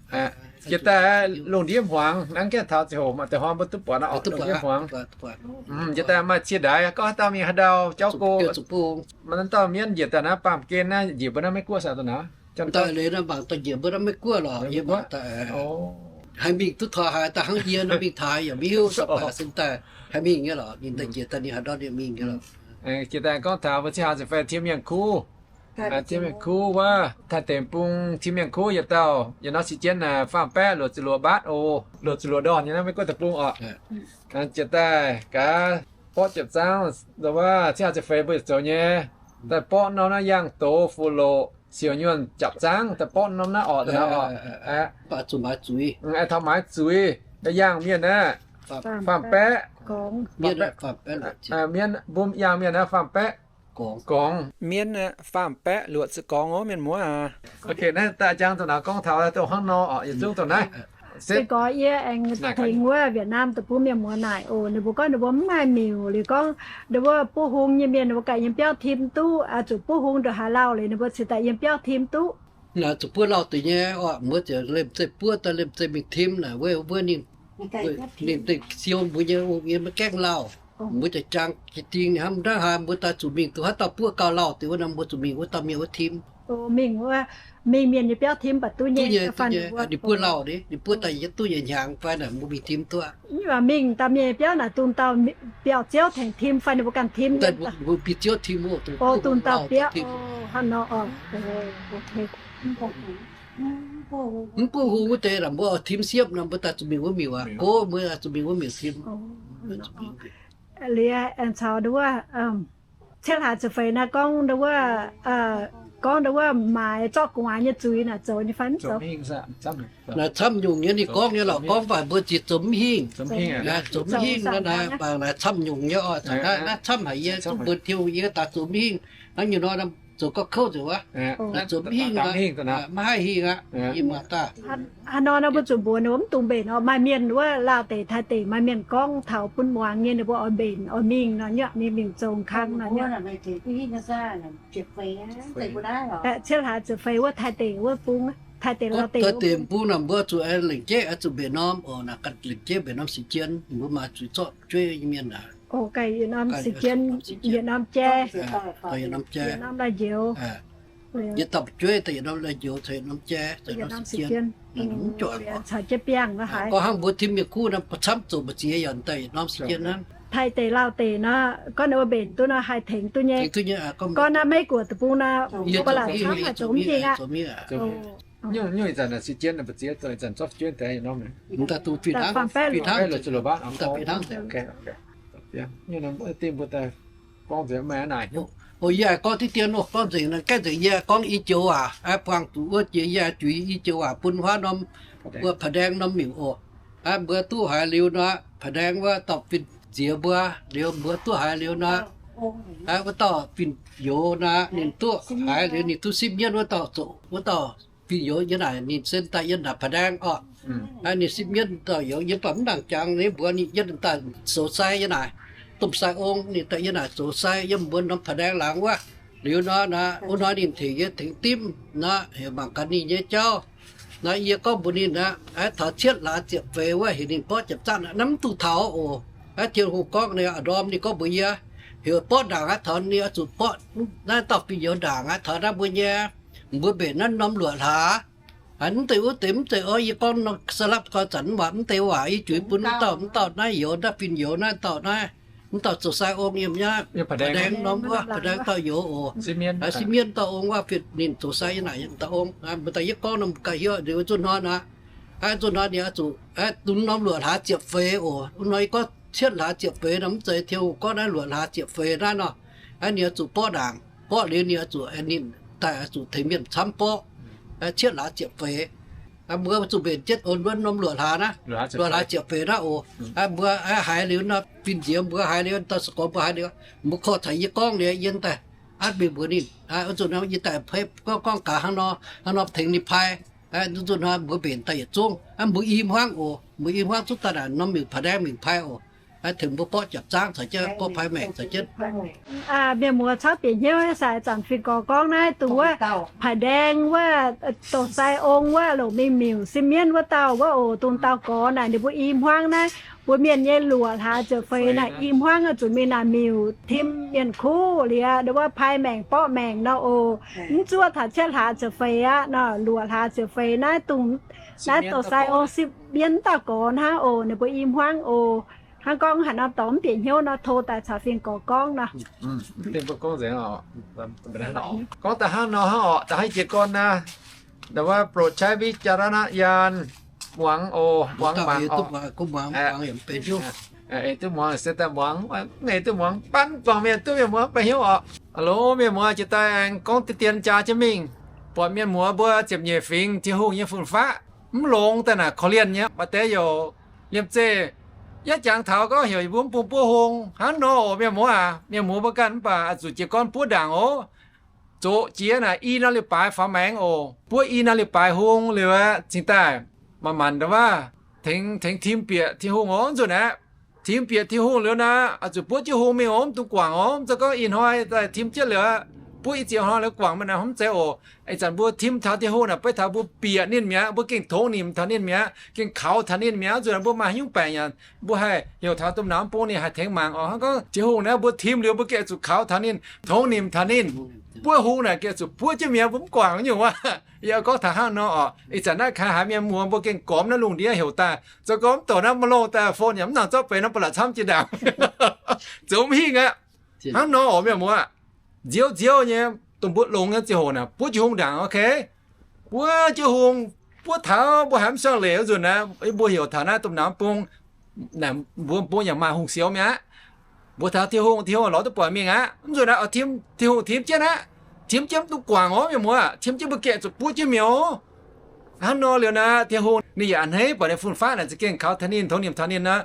Jiex daaih lungh ndiev hmuangx, hnangv gaengh taux ziangh hoc maaih deix hnoi mbuo duqv buatc oc, lungh ndiev hmuangx. Jiex daaih maaih cie ndaix, gorngv haaix dauh mingh haaix ndau jauv go. Maaih norm dauh mienv njiec daaih naaiv baamh gen naaiv, njiec mbuo naaiv Meiv Guoqv saah daaih naaiv? Daaih leiz naaiv mangc daaih njiec mbuo naaiv Meiv Guoqv lorqc, yie mangc daaih haaix mingh duqv taux haaix, daaih hnangv yie naaiv mingh taaix yaac maiv hiuv, se daaih haaix mingh nyei lorqc. Ninh daaih njiec daaih ninh haaix ndortv ninh mingh nyei lorqc. Jiex daaih gorngv taux mbuo zinh haaix ziepc fai tim mienh kuv, tim mienh kuv wuov, Taaix Dengh Bung tim mienh kuv yietc dauh, yietc norm sic jien naaic faam-baeqv luoqc ziepc luoqc mbaatv oc, luoqc ziepc luoqc ndorn nyei naaiv Meiv Guoqv deic-bung oc. Jiex daaih gaax borqv jiepc zaangv, wuov zinh haaix ziepc fai mbuo yietc zoux nyei, daaih borqv norm naaiv yangh doz fuqv-loqc siouc nyuonh japc zaangv, daaih borqv norm naaiv orqc, daaih nor oc. Taux maaiz zuiz, yangh mienh aeqv, faam-baeqv, mienv, mbuo yangh mienh aeqv, faam-baeqv gorngv, mienv aeqv, faam-baeqv luoqc ziepc gorngv oc, mienh muoz aac. Naaiv daaih jangx dongh naaiv gorngv taux dongh hnangv nor oc, yietc zungv dongh naaiv. Se gorx yie aengx tengx wuov Việt Nam deic-bung mienh muoz naaic oc, ninh mbuo gorngv ninh mbuo mv maaih miuc liuz gorngv, ninh mbuo buov hung nyei mienh ninh mbuo ganh yiem biauv tim duqv, zuqc buov hung ndongc haaix lauh liuz ninh mbuo cingx daaih yiem biauv tim duqv. Naaic zuqc buov lauh deix nyei oc, mbuo ziouc liemh zeih buov daaih liemh zeih mingh tim naaic, wuov ninh, ninh deix siou mbuo nyei ong yie maiv gaengh lauh. Mbuo ziouc jangx jiex dingh hnangv, ndangv haaix mbuo daaih zuqc mingh duqv haaix dauh buov gauh lauh deix wuov nor mbuo zuqc mingh wuov dauh mienh wuov tim. Mingh wuov, mingh mienh nyei biauv tim baac duqv nyei. Ninh buov lauh ni, ninh buov daaih yietv duqv nyei hnyangx fai naaic mbuo mingh tim duqv. Mv baac mingh daaih mienh nyei biauv naaic dungx dauh biauv ziouv tengx tim fai ninh mbuo ganh tim? Mbuo biauv ziouv tim, dungx dauh biauv. Hnangv nor. Mv buov hung wuov deix naaic mbuo oix tim siepv nor mbuo daaih zuqc mingh wuov miuc aqv. Gox mbuo zuqc mingh wuov miuc tim. Liuz aengx caux ndau wuov cietv hlaax ziepc feix naaiv gorngv ndau wuov, gorngv ndau wuov maaiz zorqv gu'nguaaz nyei zuiz naaic zoux nyei fai mv zoux? Naaic camv nyungc nyei ninh gorngv nyei lorqc, gorngv baac mbuo ziex zoux mv hingh. Zoux mv hingh naaic, mv baac naaic camv nyungc nyei oc. Naaiv camv haic yie zungv mbuox Tin-Hungh yie daaih zoux mv hingh. Hnangv nyungc nor zoux gauh kouv nzengc wuov. Naaic zoux mv hingh, maiv haih hingh aqv. Yie muangx daaih. Hnangv nor naaiv mbuo zuqc mbuox ninh mbuo mv dungx mbenc oc. Maaih mienh wuov Laauh deic, Taiv deic maaih mienh gorngv taux bun muangx nyei ninh mbuo oix mbenc oix mingh nor nyuoqc, mingh mingh zoux kang nor nyuoqc. Cietv hlaax ziepc feix wuov Taiv deic wuov bung, Taiv deic Laauh deic wuov bung naaic mbuo zuqc lengc jeiv oix zuqc mbenc norm oc. Naaic ganh lengc jeiv mbenc norm six jienv, mbuo maaih zuqc zorqv jueiv nyei mienh aqv. Yietc norm six jienv, yietc norm jai, yietc norm jai, yietc norm lai-njoux. Yie dauh jueiv daaih yietc norm lai-njoux caux yietc norm jai, caux yietc norm six jienv. Mv juangc caux jienv biangh nor haiz. Gorngv hnangv mbuo tim mienh kuv nor, camv zoux mbu'ziex yaac daaih yietc norm six jienv hnangv. Taiv deic Laauh deic nor, gorngv ninh mbuo mbenc duqv nor haih tengx duqv nyei. Gorngv naaiv Meiv Guoqv deic-bung nor, mbuo laaic camv haih zoux mv hingh aqv. Nyungc ih zanc six jienv, mbu'ziex zanc zorqv jueiv daaih yietc norm. Mv daaih dungx fih hnangv, fih hnangv. Dingh mbuo daaih gorngv nzengc maaih naaic. O, yie gorngv diqv dien, gorngv nzengc, gaengh nzengc yie gorngv i joux waac, buangh zuqc wuov jiex yie juix i joux waac bun huaav norm, wuov Pa'ndaeng norm miuc oc. Mbuo duqv haiz liuz nor, Pa'ndaeng wuov dauh fin-nziex mbuo liuz, mbuo duqv haiz liuz nor, wuov dauh fin-youz nor, ninh duqv haiz liuz ninh duqv sipv mienv wuov dauh zoqc, wuov dauh fin-youz yiem naaic ninh sen daaih yiem naaic Pa'ndaeng oc. Ninh sipv mienv dauh youz yiem baac mv nangc jangx, ninh mbuox ninh yiem daaih zoux sai yiem naaic, domh sai ong, ninh daaih yiem naaic zoux sai yiem mbuo norm Pa'ndaeng laangz wuov. Liuz nor, wuov nor ninh tengx yie tengx dimv nor, heuc mangc gaax ninh nyei jauv. Nor yie gorngv mbuox ninh aqv, taux cietv hlaax ziepc feix wuov heuc ninh borqv jiepc zaangv naaiv mv duqv taux oc. Naaiv Tin-Hungh gorngv ninh a'ndorm ninh gorngv mbuox yie, heuc borqv ndaangc aqv, taux ninh oix zuqc borqv naaiv dauh fin-youz ndaangc aqv, taux naaiv mbuo nyei, mbuo mbenc naaiv norm luoqc hlaax. Mv deix wuov deix mv zeiz oc, yie gorngv nor se lapv gau zanc mv baac mv deix waac yie juix bun wuov dauh, wuov dauh naaiv youz, naaiv fin-youz naaiv dauh naaiv, wuov dauh zoux sai ong yiem naaiv Pa'ndaeng norm wuov, Pa'ndaeng dauh youz oc. Sipv mienv dauh ong wuov, fin ninh zoux sai yiem naaic dauh ong. Mbuo daaih yie gorngv nor mbuo ganh hnyouv liuz zuqc hnoi nor, zuqc hnoi ninh oix zuqc dungx norm luoqc hlaax ziepc feix oc. Wuov nor yie gorngv cietv hlaax ziepc feix nor mv zeiz, Tin-Hungh gorngv naaiv luoqc hlaax ziepc feix naaiv nor, ninh oix zuqc borqv ndaangc. Borqv liuz ninh oix zuqc, ninh daaih oix zuqc tengx mienh camv borqv cietv hlaax ziepc feix. Mbuo zuqc mbenc jienv oc, wuov norm luoqc hlaax naaiv, luoqc hlaax ziepc feix naaiv oc. Mbuo haiz liuz nor, fin-nziex mbuo haiz liuz, dauh se gorx mbuo haiz liuz, mbuo korv-taux yie gorngv liuz yie daaih atv mingh mbuox ninh. Zuqc nor yie daaih gorngv, gorngv gaax hnangv nor, hnangv nor tengx ninh pai. Zuqc nor mbuo mbenc daaih yietc zungv, mbuo i hmuangv oc, mbuo i hmuangv zungv daaih naaic norm miuc Pa'ndaeng mingh pai oc. Tengx mbuo borqv jiepc zaangv caux jienv, borqv pai maengc caux jienv. Mienh muoz cauv bieqc hnyouv, se zanc fingx gorx gorngv naaiv dungx wuov Pa'ndaeng wuov, douz sai ong wuov, longc mingh miuc sipv mienv wuov dauh wuov oc, dongh dauh gorx naaic ninh mbuo i hmuangv naaiv, mbuo mienh nyei luoqc hlaax ziepc feix naaic i hmuangv oix zuqc mingh naaic miuc tim mienh kuv liuz, wuov pai maengc borqv maengc nor oc. Mv zuov taux cietv hlaax ziepc feix aqv nor, luoqc hlaax ziepc feix naaiv dongh naaiv douz sai ong sipv mienv dauh gorx hnangv oc, ninh mbuo i hmuangv oc. Hnangv gorngv haaix norm dorngx mv bieqc hnyouv nor, tov daaih caux fingx gorx gorngv nor. Gorngv daaih hnangv nor hnangv oc, da'hnangv jiez gorn naaiv, wuov โปรดใช้วิจารณญาณ muangx oc, muangx mangc oc. Duqv muangx se daaih muangx, mv duqv muangx, banv buangh mienh duqv mienh muoz baengh hnyouv oc. Aa loh, mienh muoz jiex daaih aengx gorngv deix dien jaax jienv mingh, buatc mienh muoz mbuo ziepc nyeic fingx Tin-Hungh nyei fun-faqv mv longx daaih naaic korv-lienh nyei, maaih deix youc liemh zeih yaac jangx taux gorngv heuc yie mbuo mv bung buov hung hnangv nor oc. Mienh muoz aac, mienh muoz mbuo ganh mv baac oix zuqc jiez gorn buov ndaangc oc. Zoqc jiex naaic i นาฬิกา faaux maengx oc. Buov i นาฬิกา hung liuz aeqv, cingx daaih manc-manc ndongc waav tengx, tengx tim bieqc Tin-Hungh oc. Nzunc aeqv, tim bieqc Tin-Hungh liuz naaic, oix zuqc buov jienv hung mingh oc, mv dungx guangc oc. Mv zeiz gorngv ih hnoi daaih tim jienv liuz aeqv, buov i ziex hnoi liuz guangc mingh naaic, mv zeiz oc. Ih zanc mbuo tim taux Tin-Hungh naaic, beiv taux mbuo bieqc ninh mi'aqv, mbuo gengh tongx nimc taux ninh mi'aqv, gengh kaux taux ninh mi'aqv, zuqc mbuo maaih nyungc baengc yaac mbuo haih heuc taux domh nauz bung ninh haih tengx mangc oc. Hnangv gorngv Tin-Hungh naaiv mbuo tim liuz mbuo gengh zuqc kaux taux ninh, tongx nimc taux ninh. Buov hung naaic gengh zuqc buov jienv mi'aqv, mbuo mv guangc nyungc wuov. Yie gorngv taux hnangv nor oc. Ih zanc naaiv kaaix haiz mienh muoz mbuo gengh gormx naaiv lungh ndiev heuc daaih, zoux gorngv mv douc naaiv mv loh daaih phone yaac mv nangc zorqv benx nor, ba'laqc camv jiex ndaangc. Zoux mv hingh aqv. Hnangv nor oc mienh muoz. Nziouv nziouv nyei, dongh mbuo longx nyei ziangh hoc naaic, buov jienv hung ndaangc, ok. Buov jienv hung, buov taux mbuo haiz mv siang-leiz wuov nzunc naaic, mbuo heuc taux naaiv domh nauz bung, mbuo bung yaac maaih hungh sioux mi'aqv. Mbuo taux Tin-Hungh, Tin-Hungh lorz duqv buatc mingh aqv. Mv nzunc naaic, tim, Tin-Hungh tim jienv aqv. Tim jienv mv duqv guangc oc mienh muoz, tim jienv mbuo gengh zuqc buov jienv mi'aqv oc. Hnangv nor liuz naaic, Tin-Hungh ninh yaac a'hneiv buatc ninh fun-faqv naaic za'gengh kaux taux ninh, tongx nimc taux ninh aqv.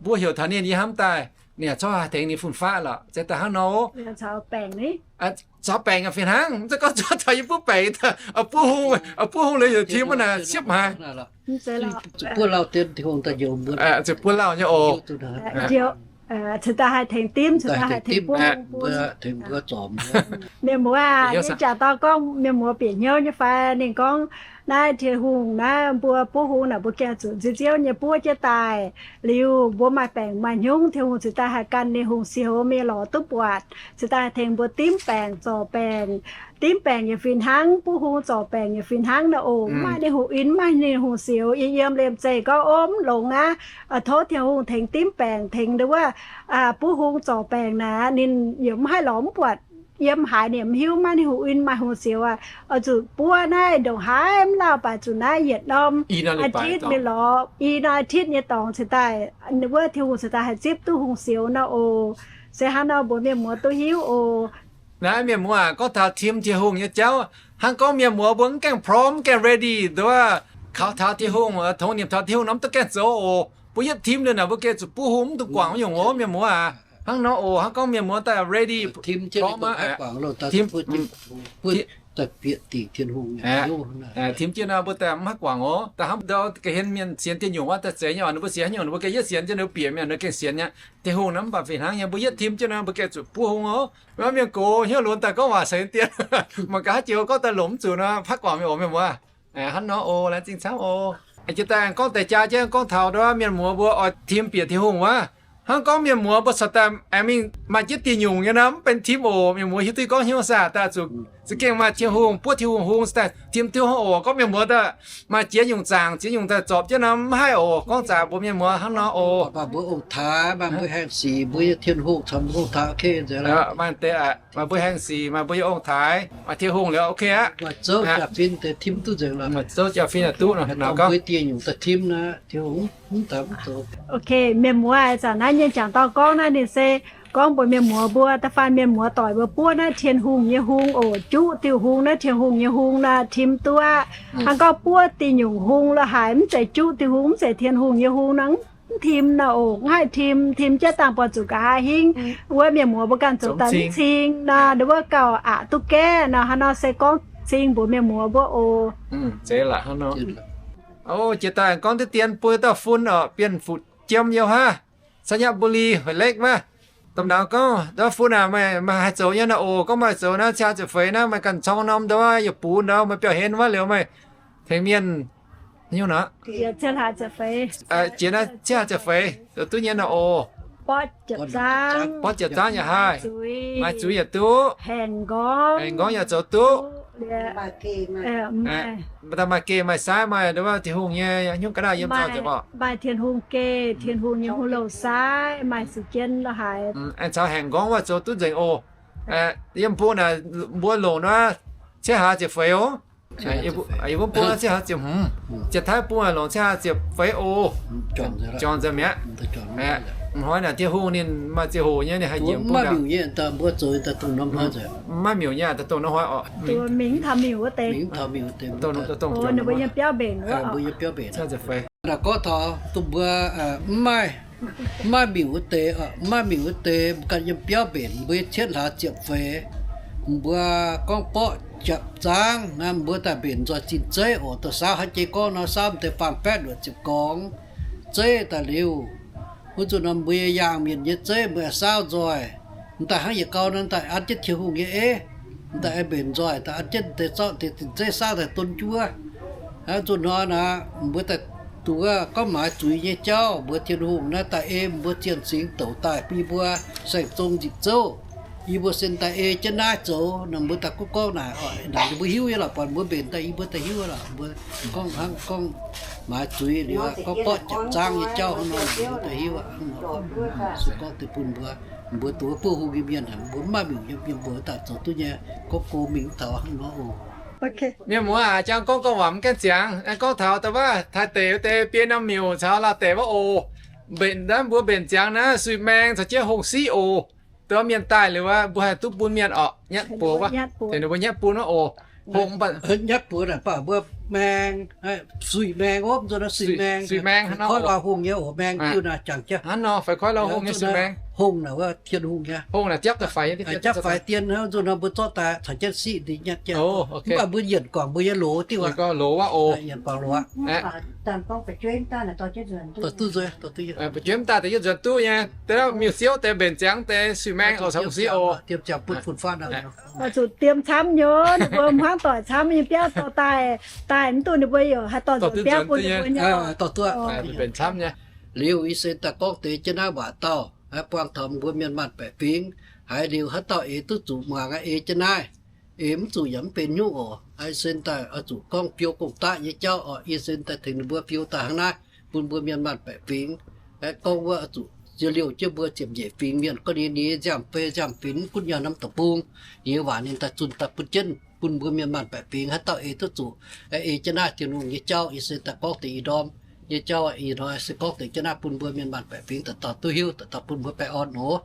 Mbuo heuc taux ninh yiem hnamv daaih, ninh yaac corc haih tengx ninh fun-faqv lorqc. Zeiz daaih hnangv nor oc. Caux baengc fih hnangv, mv zeiz gorngv caux yie buov baengc, buov hung, buov hung liuz yaac tim wuov naaic siepv haic. Zuqc buov lauh nyei oc. Cingx daaih haih tengx dimv, cingx daaih haih tengx buov hung bun. Mienh muoz aac, yie jangx dorh gorngv mienh muoz bieqc hnyouv nyei fai? Ninh gorngv naaiv Tin-Hungh naaiv mbuo buov hung naaic, mbuo gengh zuqc nziouv nziouv nyei buov jienv daaih. Liuz mbuo maaih baengc maaih hnyungv, Tin-Hungh cingx daaih haih gan ninh hungh sioux mingh lorz duqv buatc, cingx daaih haih tengx mbuo dimv baengc zorc baengc. Dimv baengc yaac fih hnangv, buov hung zorc baengc yaac fih hnangv naaic oc. Mv maaih ninh hungh in, mv maaih ninh hungh sioux. Yie yiem liemh zeih gorngv, ov, mv longx aqv. Tov Tin-Hungh tengx dimv baengc, tengx nduov buov hung zorc baengc naaic, ninh yaac mv haih lorz mv buatc. Yiem haaix ninh mv hiuv, mv maaih ninh hungh in, maaih hungh sioux aqv. Oix zuqc buov naaiv ndongc haaix mv lauh baac zuqc naaiv yietc norm อาทิตย์ mingh lorz, i norm อาทิตย์ nyei dorngx cingx daaih, wuov Tin-Hungh cingx daaih haih zipv duqv hungh sioux nor oc. Se hnangv nor mbuox mienh muoz duqv hiuv oc. Naaiv mienh muoz aah, gorngv taux tim Tin-Hungh nyei jauv, hnangv gorngv mienh muoz mbuo mv gaengh prom, mv gaengh ready nduov kaux taux Tin-Hungh, tongx nimc taux Tin-Hungh nor, mv duqv gaengh zoux oc. Mbuo yietv tim liuz naaic mbuo gengh zuqc buov hung, mv duqv guangc nyungc oc mienh muoz aah. Hnangv nor oc, hnangv gorngv mienh muoz daaih ready, tim tim jienv nor mbuo daaih mv haih guangc oc. Daaih hnangv ndau ga'hlen mienh sienx dieh nyungc wuov daaih zeiz nyei oc, ninh mbuo sienx nyungc ninh mbuo gengh yietv sienx jienv ninh mbuo bieqc mienh ninh gengh sienx nyei. Tin-Hungh nor mv baac fih hnangv nyei, mbuo yietv tim jienv nor mbuo gengh zuqc buov hung oc. Mienh muoz, mienh gox hnyouv lunx daaih gorngv waac seix dien, mangc gaax haaix jiex gorngv daaih longc mv zuqc nor, patv guangc mingh oc mienh muoz. Hnangv nor oc, laengz zingh camv oc. Jiex daaih gorngv deix jaa jienv gorngv taux nduov mienh muoz mbuo oix tim bieqc Tin-Hungh wuov. Hnangv gorngv mienh muoz mbuo corc daaih aengx mingh maaih jiex dieh nyungc nyei nor, mv benx tim oc. Mienh muoz hiuv duqv gorngv hnyouv saah daaih zuqc za'gengh maaih Tin-Hungh, buov Tin-Hungh hung daaih tim Tin-Hungh oc. Gorngv mienh muoz daaih maaih jiex nyungc zaangc, jiex nyungc daaih zorpc jienv nor, mv haih oc. Gorngv zaangc mbuox mienh muoz hnangv nor oc. Maaih mbuo ong-taaix, maaih mbuo haengh sic, mbuo nyei Tin-Hungh caux mbuo ong-taaix, ok, nzengc lorqc. Maaih deix aqv, maaih mbuo haengh sic, maaih mbuo nyei ong-taaix, maaih Tin-Hungh liuz, ok aqv. Maaih zouv jaa-fin deix tim duqv nzengc lorqc. Maaih zouv jaa-fin yaac duqv nor, maaih mbuo dieh nyungc daaih tim naaiv, Tin-Hungh mv daaih mv zoux. Ok, mienh muoz, ih zanc naaiv nyei jangc dorn gorngv naaiv ninh se gorngv mbuox mienh muoz mbuo, da'faanh mienh muoz doic mbuo buov naaiv Tin-Hungh nyei hung oc. Juqv diuh hung naaiv Tin-Hungh nyei hung naaic tim duqv aqv. Hnangv gorngv buov diuh nyungc hung la'haic mv zeiz juqv diuh hung, mv zeiz Tin-Hungh nyei hung nor, mv tim nor oc. Mv haih tim, tim jienv dangh buatc zuqc nqa'haav hingv wuov mienh muoz mbuo ganh zoux daaih mv cing nor, wuov gauh aqc duqv gaeqv nor. Hnangv nor se gorngv cing mbuox mienh muoz mbuo oc. Jiex daaih gorngv diqv dien bun dauh fun oc, Bienh Fuc Jiem Youh Haav, ชัยบุรี Hoiv Lek wuov. Domh nauz gorngv, ndau fun aac, meih, meih haih zoux nyei nor oc. Gorngv meih zoux naaiv ciang ziepc feix naaiv, meih ganh cong norm ndau yietc bungx ndau, meih biauv-hlen wuov liuz meih tengx mienh nyungc nor. Jiex naaiv ciang ziepc feix zoux duqv nyei nor oc. Borqv ziepc zaangv yaac haih, maaih zuiz yaac duqv. Haengh nqorngv yaac zoux duqv. Maaih geh maaih saaiv, maaih ndau wuov Tin-Hungh nyei nyungc ga'naaiv yiem nzauh nzengc oc. Maaih Tin-Hungh geh, Tin-Hungh nyei hungh louh saaiv, maaih zuqc jien la'haic. Aengx caux haengh nqorngv wuov zoux duqv nzengc oc. Yiem bung naaic mbuo longc nor, cietv hlaax ziepc feix oc. Yie mbuo bung naaiv cietv hlaax ziepc hmz, Janx-Taiv bung longc cietv hlaax ziepc feix oc. Juangc nzengc mi'aqv. Hnoi naaic Tin-Hungh ninh maaih ziangh hoc nyei ninh haih njiec bung naaic. Maiv miuc nyei, dongh norm hnoi oc. Mingh taux miuc wuov deix. Dongh, dongh, dongh, mbuo yiem biauv mbenc wuov. Gorngv taux dongh mbuo mv maaih miuc wuov deix, mv maaih miuc wuov deix, mbuo ganh yiem biauv mbenc, mbuo cietv hlaax ziepc feix. Mbuo gorngv borqv ziepc zaangv naaiv, mbuo daaih mbenc nzoih zinh zeiv oc. Dongh saauv haaix jiex gorngv nor, saauv deix faam-baeqv luoqc ziepc gorngv zeiv daaih liuz, wuov zuqc nor mbuo yaangh mienh nyei zeiv mbuo saauv nzoih. M'daaih hnangv yietc gau nor, daaih an jienv Tin-Hungh nyei eiv. Daaih mbenc nzoih daaih an jienv deix zorqv deix zinh zeiv saangv daaih don juov. Hnangv nzunc hnoi naaic, mbuo daaih duqv gorngv maaiz zuiz nyei jauv, mbuo Tin-Hungh naaiv daaih ei mbuo zien singx douc daaih bun yie mbuo saeng-zong nzipc zouv. Yie mbuo sin daaih ei jienv naaiv zoux, naaic mbuo daaih gorngv gorngv naaic, naaic mbuo hiuv nyei lorqc, buatc mbuo mbenc daaih yie mbuo daaih hiuv nyei lorqc. Mbuo gorngv hnangv gorngv maaiz zuiz liuz, gorngv borqv jangx zaangv nyei jauv hnangv nor, mbuo daaih hiuv aqv. Hnangv nor, se gorngv deix bun mbuo, mbuo duqv buov hungh nyei mienh, mbuo mv maaih miuc yiem, yiem mbuo daaih zoux duqv nyei, gorngv go mingh taux hnangv nor oc. Mienh muoz aac, jang gorngv gorngv waac mv gaengh ziangx, gorngv taux da'wuov Taiv deic wuov deix biei norm miuc caux Laauh deic wuov oc. Mbenc naaiv mbuo mbenc ziangx naaiv suiv-maeng caux jienv hongh siqv oc. Dongh mienh daaih liuz wuov, mbuo haih duqv bun mienh orqc, nyatv buoz wuov, tengx ninh mbuo nyatv bun wuov oc. Hongh nyatv buoz naaic, mbuo maeng, suiv-maeng wuov, nzunc naaiv suiv-maeng, suiv-maeng hnangv nor, koiv lauh hungh nyei oc, maeng jiu naaic jangx jienv. Hnangv nor, fai koiv lauh hungh nyei suiv-maeng. Hungh naaic wuov Tin-Hungh nyei. Hungh naaic japv daaih faix, japv faix dien hnangv, nzunc naaiv mbuo zorqv daaih caux jienv siqv ndin nyatv jienv. Mv baac mbuo yienc guangc mbuo nyei loz diuh aqv. Yienc guangc loz aqv. Dorh duqv nzuonx, dorh duqv nzuonx. Fu'jueiv mv daaih deix yietv nzuonx duqv nyei, deix miuc-siouv deix mbenc ziangx deix suiv-maeng oc, caux hungh siqv oc. Diem ziangx bun fun-faqv. Oix zuqc diem camv nyei, ninh mbuo hmuangv doic camv nyei biauv dorh daaih, daaih mv duqv ninh mbuo yaac haih dorh nzuonx biauv bun ninh mbuo nyei. Dorh duqv. Mbenc camv nyei. Liuz ih sin daaih gorngv deix jienv naaiv waac dauh, buangh taux mbuo mienh maanh baeqc fingx. Haiz liuz haaix dauh eix duqv zuqc muangx, ei jienv naaiv. Eix mv zuqc yaac mv benx nyungc oc. Ih sin daaih oix zuqc gorngv fiou gong-daqv nyei jauv oc. Ih sin daaih tengx ninh mbuo fiou daaih hnangv naaiv bun mbuo mienh maanh baeqc fingx. Gorngv wuov oix zuqc ziouc liouh jienv mbuo ziepc nyeic fingx mienh, gorngv ninh nyei nziaamv-fei nziaamv-fingx gunv nyaanh norm deic-bung, yie waac ninh daaih zunh daaih bun jienv bun mbuo mienh maanh baeqc fingx. Haaix dauh eix duqv zuqc, ei jienv naaiv Tin-Hungh nyei jauv. Ih sin daaih gorngv deix ih ndorm nyei jauv, ih hnoi se gorngv deix jienv naaiv bun mbuo mienh maanh baeqc fingx dauh dauh duqv hiuv, dauh dauh bun mbuo baengh orn oc.